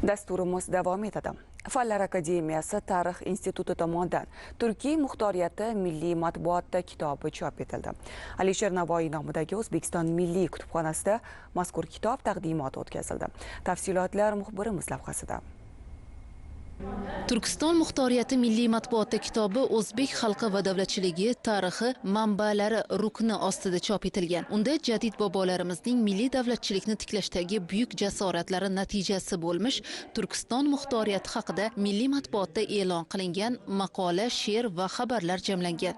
Dasturimiz davom etadi. Fanlar Akademiyasi Tarix instituti tomonidan Turkiy muxtoriyati milliy matbuotda kitobi chop etildi. Alisher Navoiy nomidagi O'zbekiston Milliy kutubxonasida mazkur kitob taqdimoti o'tkazildi. Tafsilotlar muxbirimiz lavhasida. Turkiston muxtoriyati milliy matbuotda kitobi o'zbek xalqi va davlatchiligi tarixi manbalari rukni ostida chop etilgan. Unda jadid bobolarimizning milliy davlatchilikni tiklashdagi buyuk jasoratlari natijasi bo'lmish Turkiston muxtoriyati haqida milliy matbuotda e'lon qilingan maqola, she'r va xabarlar jamlangan.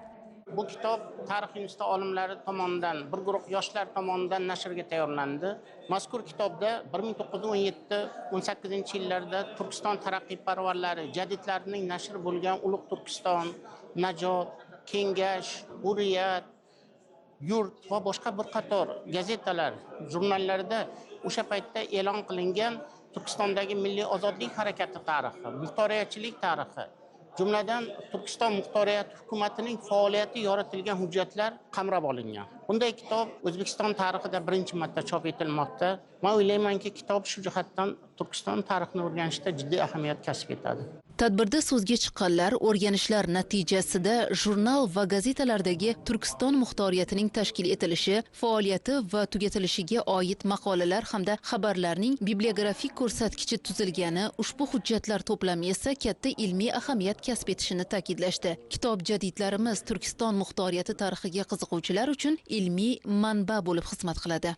Bu kitob tarix instituti olimlari tomonidan, bir guruh yoshlar tomonidan nashrga tayyorlandi. Mazkur kitobda 1917-18 yillarda Turkiston taraqqiyparvarlari, jadidlarining nashr bo'lgan Ulug' Turkiston, Najot, Kengash, Hurriyat, Yurt va boshqa bir qator gazetalar, jurnallarda o'sha paytda e'lon qilingan Turkistondagi milliy ozodlik harakati tarixi, muxtoriyatchilik tarixi, jumladan Turkiston muxtoriyati hukumatining faoliyati yoritilgan hujjatlar qamrab olingan. Bunday kitob O'zbekiston tarixida birinchi marta chop etilmoqda. Men o'ylaymanki, kitob shu jihatdan Turkiston tarixini o'rganishda jiddiy ahamiyat kasb etadi. Tadbirda so'zga chiqqanlar o'rganishlar natijasida jurnal va gazetalardagi Turkiston muxtoriyatining tashkil etilishi, faoliyati va tugatilishiga oid maqolalar hamda xabarlarning bibliografik ko'rsatkichi tuzilgani, ushbu hujjatlar to'plami esa katta ilmiy ahamiyat kasb etishini ta'kidlashdi. Kitob jadidlarimiz Turkiston muxtoriyati tarixiga qiziquvchilar uchun ilmiy manba bo'lib xizmat qiladi.